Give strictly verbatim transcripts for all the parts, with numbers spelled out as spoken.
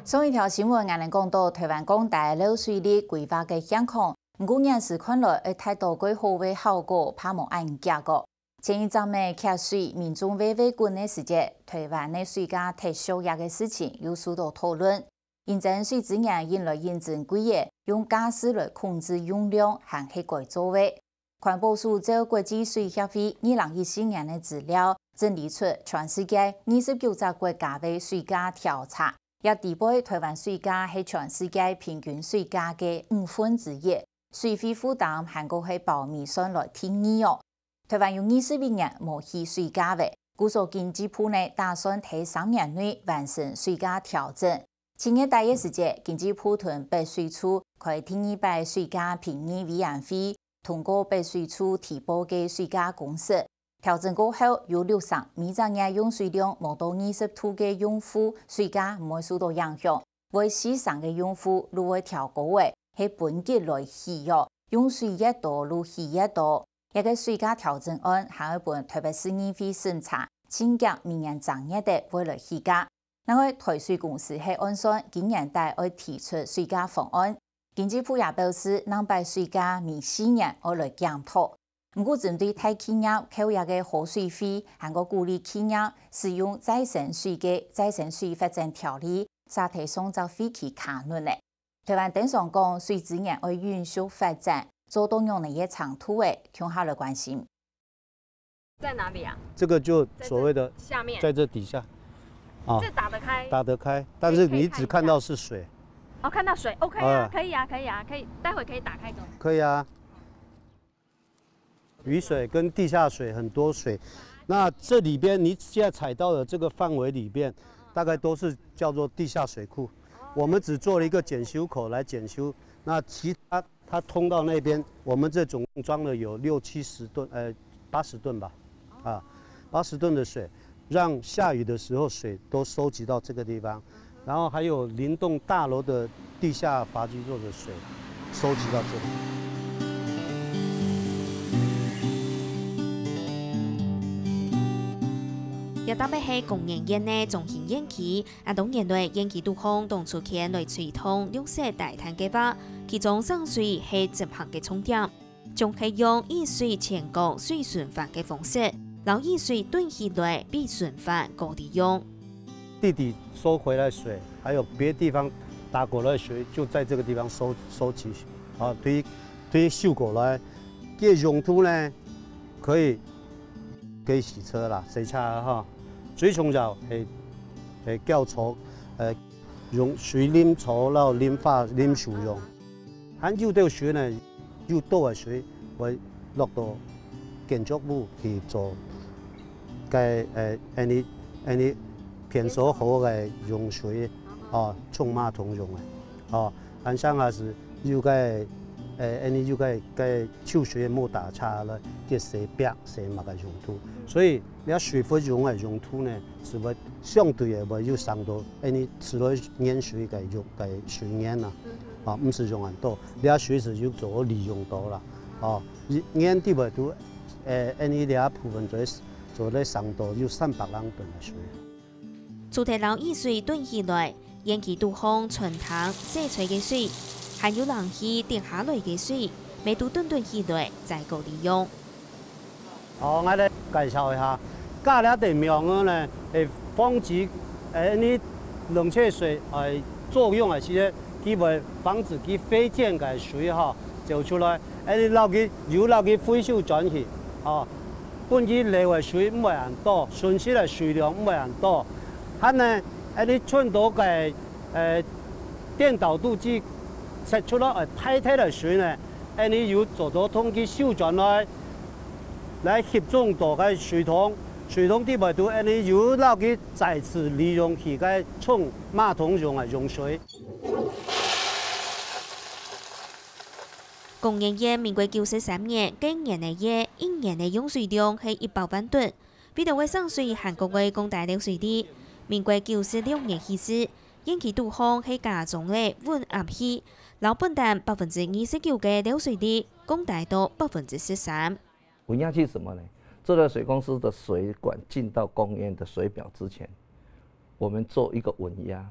上一條新聞，𠊎等講到臺灣降低漏水率規劃个現況，毋過現時看來，愛達到蓋好个效果，怕無恁遽个。前一站仔缺水，民眾噦噦滾个時節，臺灣个水價忒俗這个事情又受到討論。因爭水資源引來引進貴仔，用價勢來控制用量，還係該做个。環保署照國際水協會二零一四年个資料，整理出全世界二十九隻國家个水價調查。這底背，臺灣水價係全世界平均水價个五分之一，水費負擔還過係包尾算來第二哦。臺灣有二十一年無起水價了，故所經濟部呢打算在三年內完成水價調整。七月底个時節，經濟部同北水處開第二擺水價評議委員會，通過北水處提報个水價公式。調整過後，有六成每隻月用水量無到二十度个用戶，水價毋會受到影響。會四成个用戶就會調高个，係分級來起哦，用水越多就起越多。這个水價調整案還愛分臺北市議會審查，盡遽明年正月底會來起價。另外，臺水公司係按算今年底愛提出水價方案。經濟部也表示，兩擺水價每四年愛來檢討。毋過，針對大企業扣這个好水費，還過鼓勵企業使用再生水个再生水發展條例，續在上隻會期卡落了。臺灣等上講，水資源愛永續發展，做到仰仔个程度了，共下來關心。在哪裡啊？这个就所谓的下面在这底下，啊，这打得开，打得开，但是你只看到是水，哦，看到水，OK 啊，哎可以啊，可以啊，可以，待会可以打开给我。可以啊。雨水跟地下水很多水，那这里边你现在踩到的这个范围里边，大概都是叫做地下水库。我们只做了一个检修口来检修，那其他它通到那边，我们这总共装了有六七十吨，呃，八十吨吧，啊，八十吨的水，让下雨的时候水都收集到这个地方，然后还有林栋大楼的地下滑稽座的水收集到这里。 這搭仔係工研院个中興園區，恁多年來園區肚項當出現來推動綠色低碳計畫，其中省水係執行个重點，將係用雨水全國水循環个方式，摎雨水囤起來，比循環高利用。地底收回来水，还有别地方打过来的水，就在这个地方收收集，啊，堆堆收过来，个用途呢，可以可以洗车啦，洗车啊哈，最重要系系叫草，呃，用水淋草，然后淋花淋树用。还有兜水呢，有多个水会落到建筑物去做个呃，any any便所好个用水，哦，冲马桶用个，哦，还像啊是有个呃，any有个个抽水个摩打车了，个洗壁洗么个用途，所以。 了水会用个用途呢，是会相对个会有省到，因为除了淹水个用个水源啊，啊，毋使用恁多，了水是有做利用到啦，哦，淹底背都，呃，因为了部分做做了省到有三百零吨个水。除忒摎雨水囤起來，園區肚項餐廳洗菜个水，還有冷氣滴下來个水，乜都囤囤起來，再過利用。 好，𠊎來介紹一下，加這个網仔呢，會防止，呃，你冷卻水，呃，作用个時節，佢會防止佢飛濺个水吼走出來，呃，你摎佢又摎佢回收轉去，吼，分佢流个水毋會恁多，損失个水量毋會恁多。還呢，呃，你賺到个，呃，顛倒肚去釋出來，呃，排忒个水呢， 恁又做到通去收轉來，來集中到个水桶，水桶底背肚恁又摎佢再次利用去个沖馬桶用个用水。工研院民國九十三年該年个月，一年个用水量係一百萬噸，為著愛省水還過愛降低漏水率，民國九十六年起始，園區肚項係加裝了穩壓器，摎本旦百分之二十九个漏水率 降低到百分之十三。穩壓器是什么呢？这个水公司的水管进到公园的水表之前，我们做一个稳压，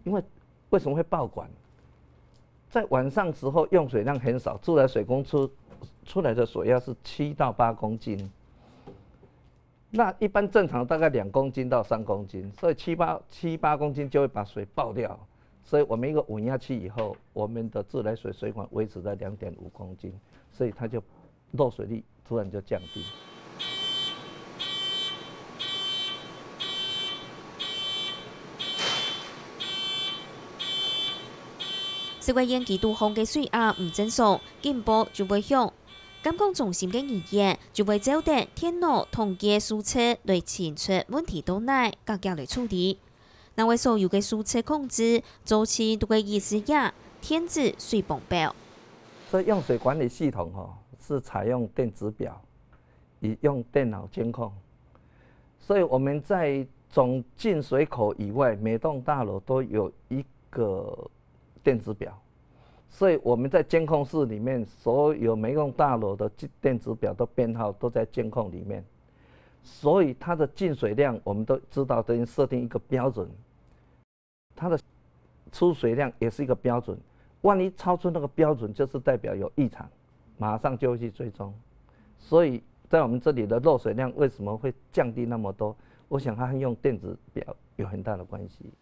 因为为什么会爆管？在晚上时候用水量很少，自来水公司出来的水压是七到八公斤。那一般正常大概两公斤到三公斤，所以七八七八公斤就会把水爆掉。所以我们一个稳压器以后，我们的自来水水管维持在两点五公斤，所以它就漏水率突然就降低。食个煙機肚項个水壓毋正常，警報就會響。監控中心个人員就會照等電腦統計數值來清楚問題到哪，合格來處理。若會所有个數值控制，做清都个意思呀，電子水磅表。所以用水管理系统哈、是采用电子表，也用电脑监控。所以我们在总进水口以外，每栋大楼都有一个电子表。所以我们在监控室里面，所有每一栋大楼的电子表的编号都在监控里面，所以它的进水量我们都知道，都已经设定一个标准，它的出水量也是一个标准。万一超出那个标准，就是代表有异常，马上就会去追踪。所以在我们这里的漏水量为什么会降低那么多？我想它和用电子表有很大的关系。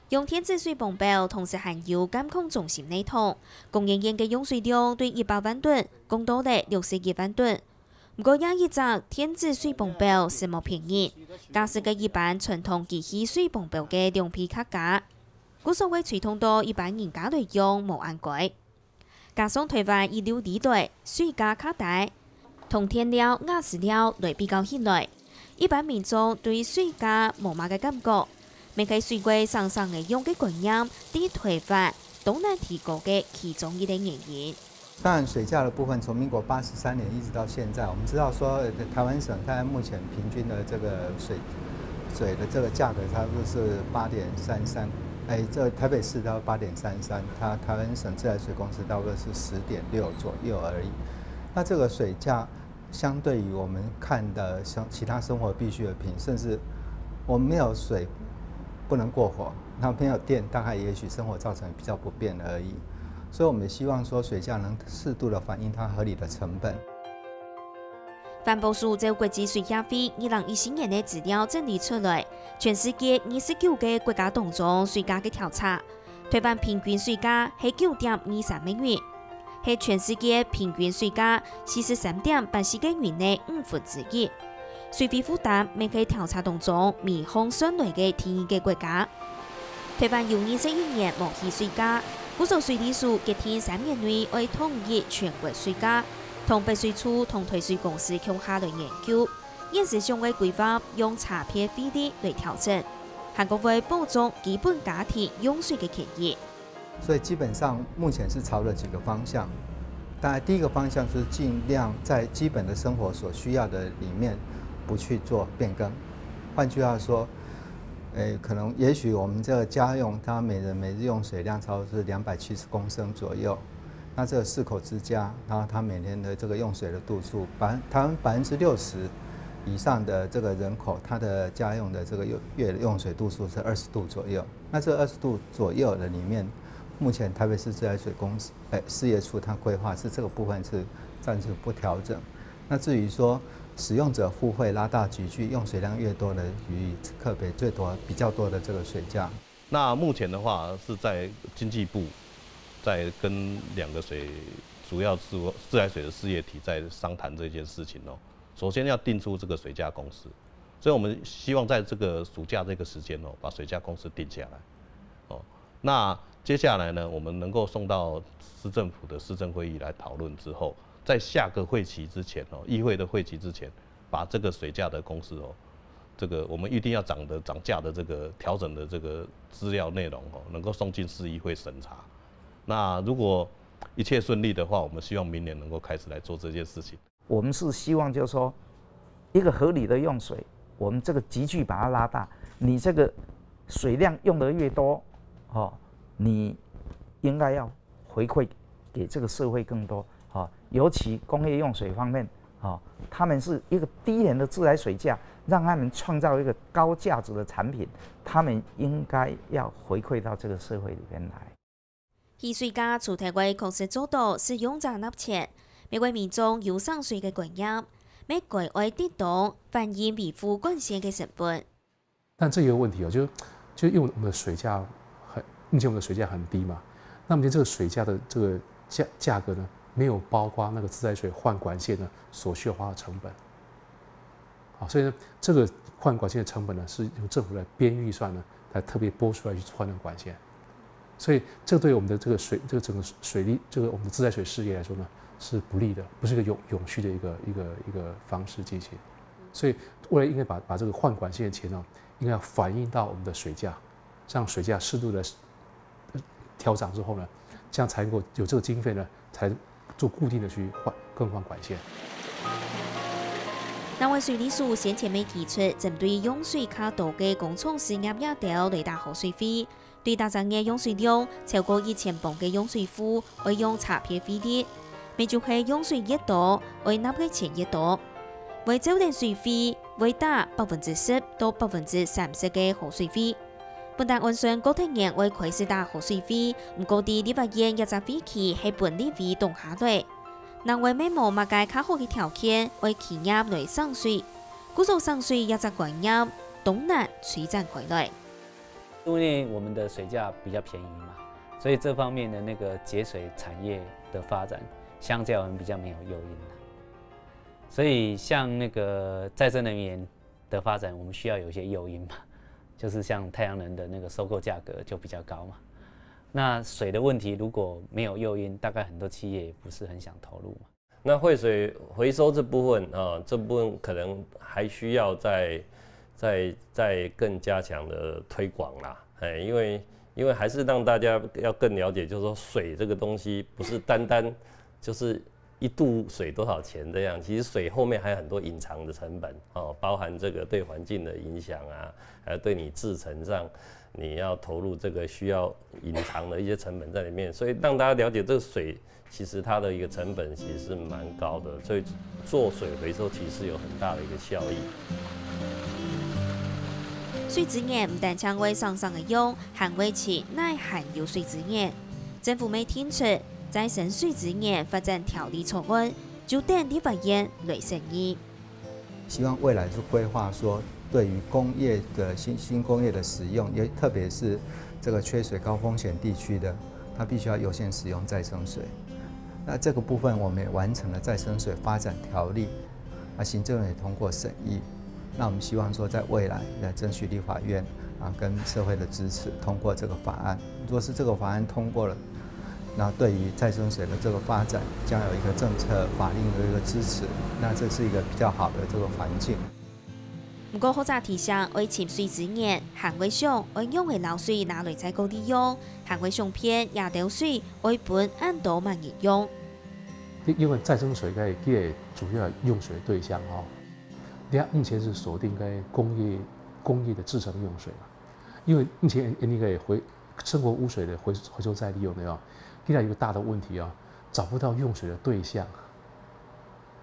用電子水磅表同時還有監控中心系統，工研院个用水量對一百萬噸降到了六十一萬噸。毋過，這一隻電子水磅表係無便宜，假使个一般傳統機器水磅表个兩倍較加，故所會推動到一般人家來用無恁該。 加上臺灣一流地帶水價較低，同田寮、瓦斯寮來比較起來，一般民眾對水價無麼个感覺，乜係水會省省仔用个觀念，在臺灣當難提高个其中一個原因。当然，水价的部分从民国八十三年一直到现在，我们知道说，呃台湾省它目前平均的这个水水的这个价格差不多是八点三三，哎，这台北市它八点三三，它台湾省自来水公司大概是十点六左右而已。那这个水价相对于我们看的像其他生活必需的品，甚至我们没有水不能过活，那没有电，大概也许生活造成比较不便而已。所以我们希望说水价能适度的反映它合理的成本。環保署照國際水協會二零一四年个資料整理出來，全世界二十九個國家當中水價个調查，臺灣平均水價係九點二三美元，係全世界平均水價四十三點八四個銀个五分之一。水費負擔乜係調查當中尾項算來个第二個國家。 臺灣有二十一年無起水價，故所水利署決定三年內愛統一全國水價，同北水處同臺水公司共下來研究。現時想愛規劃用差別費率來調整，還過會保障基本家庭用水个權益。所以基本上目前是朝着几个方向。当然，第一个方向是尽量在基本的生活所需要的里面不去做变更。换句话说，诶，可能也许我们这个家用，它每人每日用水量差不多是两百七十公升左右。那这个四口之家，然后它每年的这个用水的度数，百台湾百分之六十以上的这个人口，它的家用的这个用月用水度数是二十度左右。那这二十度左右的里面，目前台北市自来水公司，诶，事业处它规划是这个部分是暂时不调整。那至于说使用者付费拉大集聚，用水量越多的，予以课别最多比较多的这个水价。那目前的话是在经济部在跟两个水主要自自来水的事业体在商谈这件事情哦。首先要定出这个水价公式，所以我们希望在这个暑假这个时间哦，把水价公式定下来。哦，那接下来呢，我们能够送到市政府的市政会议来讨论之后，在下个会期之前哦，议会的会期之前，把这个水价的公式哦，这个我们预定要涨的涨价的这个调整的这个资料内容哦，能够送进市议会审查。那如果一切顺利的话，我们希望明年能够开始来做这件事情。我们是希望就是说，一个合理的用水，我们这个集聚把它拉大，你这个水量用得越多，哦，你应该要回馈给这个社会更多，哦，尤其工业用水方面，哦，他们是一个低廉的自来水价，让他们创造一个高价值的产品，他们应该要回馈到这个社会里面来。 汽水架除忒會確實做到使用者納錢，每位民眾有省水个觀念，乜該愛適當反映維護管線个成本。但這有個問題哦，就就因為我們的水價很，目前我們的水價很低嘛，那麼這個水價的這個價價格呢，沒有包括那個自來水換管線呢所需要花的成本。好，所以呢，這個換管線的成本呢，是由政府來編預算呢，來特別撥出來去換那個管線。所以這對我們的這個水，這個整個水利，這個我們的自來水事業來說呢，是不利的，不是一個永永續的一個一個一個方式進行。所以未來應該把把這個換管線的錢呢，應該要反映到我們的水價，讓水價適度的調漲之後呢，這樣才能夠有這個經費呢，才做固定的去換更換管線。南迴水利署先前乜提出，針對用水較多个工廠事業這兜來打好水費，對逐隻月用水量超過一千磅个用水戶，愛用差別費率，乜就係用水越多，愛納个錢越多。會照等水費，會打百分之十到百分之三十个好水費。 本旦按算各單元會開始打好水費，毋過在立法院這隻會期係分立委擋下來。南迴乜無麼个較好个條件，愛企業來省水，故所省水這隻觀念當難推展開來。因為我們的水價比較便宜嘛，所以這方面的那個節水產業的發展，相較而言比較沒有誘因。所以像那個再生能源的發展，我們需要有一些誘因嘛，就是像太陽能的那個收購價格就比較高嘛。那水的問題如果沒有誘因，大概很多企業也不是很想投入嘛。那廢水回收這部分啊，這部分可能還需要再再再更加強的推廣啦，哎，因為因為還是讓大家要更了解，就是說水這個東西不是單單就是一度水多少錢這樣，其實水後面還有很多隱藏的成本哦，包含這個對環境的影響啊，還有對你製程上你要投入這個需要隱藏的一些成本在裡面，所以讓大家了解這個水其實它的一個成本其實是蠻高的，所以做水回收其實是有很大的一個效益。水資源毋單淨會省省仔用，還會尋哪還有水資源。政府乜定出再生水資源發展條例草案，就等立法院來審議。希望未來是規劃說，對於工業的新新工業的使用，也特別是這個缺水高風險地區的，它必須要優先使用再生水。那這個部分我們也完成了再生水發展條例，啊，行政院也通過審議。那我們希望說，在未來來爭取立法院啊跟社會的支持，通過這個法案。若是這個法案通過了，那對於再生水的這個發展將有一個政策法令的一個支持，那這是一個比較好的這個環境。毋過學者提醒，愛尋水資源，還會想愛仰仔撈水拿來再過利用，還會想騙這兜水愛分恁多麼人用。因為再生水該佢个主要用水對象吼，你看目前是鎖定該工業工業的製程用水嘛，因為目前那個回生活污水的回回收再利用的哦，現在有一個大的問題哦，找不到用水的對象。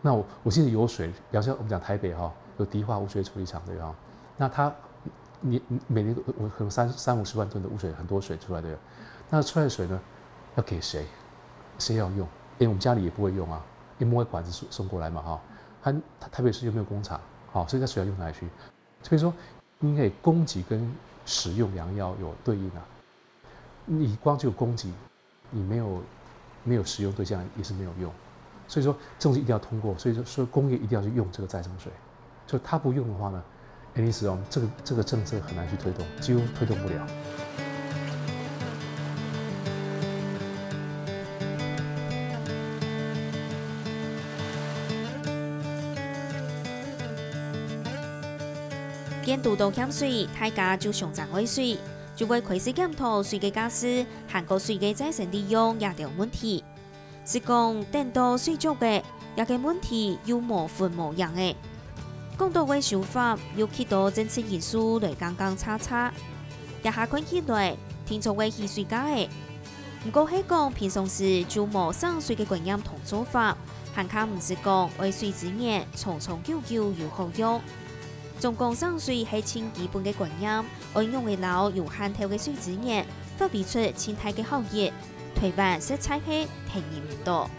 那我我記得有水，比方說我們講台北哈，有迪化污水處理廠對哈，那它你每年我可能三三五十萬噸的污水，很多水出來的，那出來的水呢，要給誰？誰要用？因為我們家裡也不會用啊，因為摸管子送送過來嘛哈。它它台北市又沒有工廠，好，所以它水要用哪裡去？所以說，因為供給跟使用兩個要有對應啊。你光只有供給，你沒有沒有使用對象也是沒有用。所以說，這東西一定要通過，所以說工業一定要去用這個再生水。就它不用的話呢，意思哦，這個這個政策很難去推動，幾乎推動不了。見堵著欠水，大家就想爭愛水，就會開始檢討水个價值，還過水个再生利用這兜問題。 實講，等到水足个，這個問題又無分無影个。講到會修法，有幾多政治因素來講講差差。這下看起來，定著會起水價个。毋過係講平常時就無省水个觀念同做法，還較毋使講愛水資源長長久久有好用。總講省水係盡基本个觀念，愛仰會摎有限頭个水資源發揮出盡大个效益，臺灣實在係聽人毋到。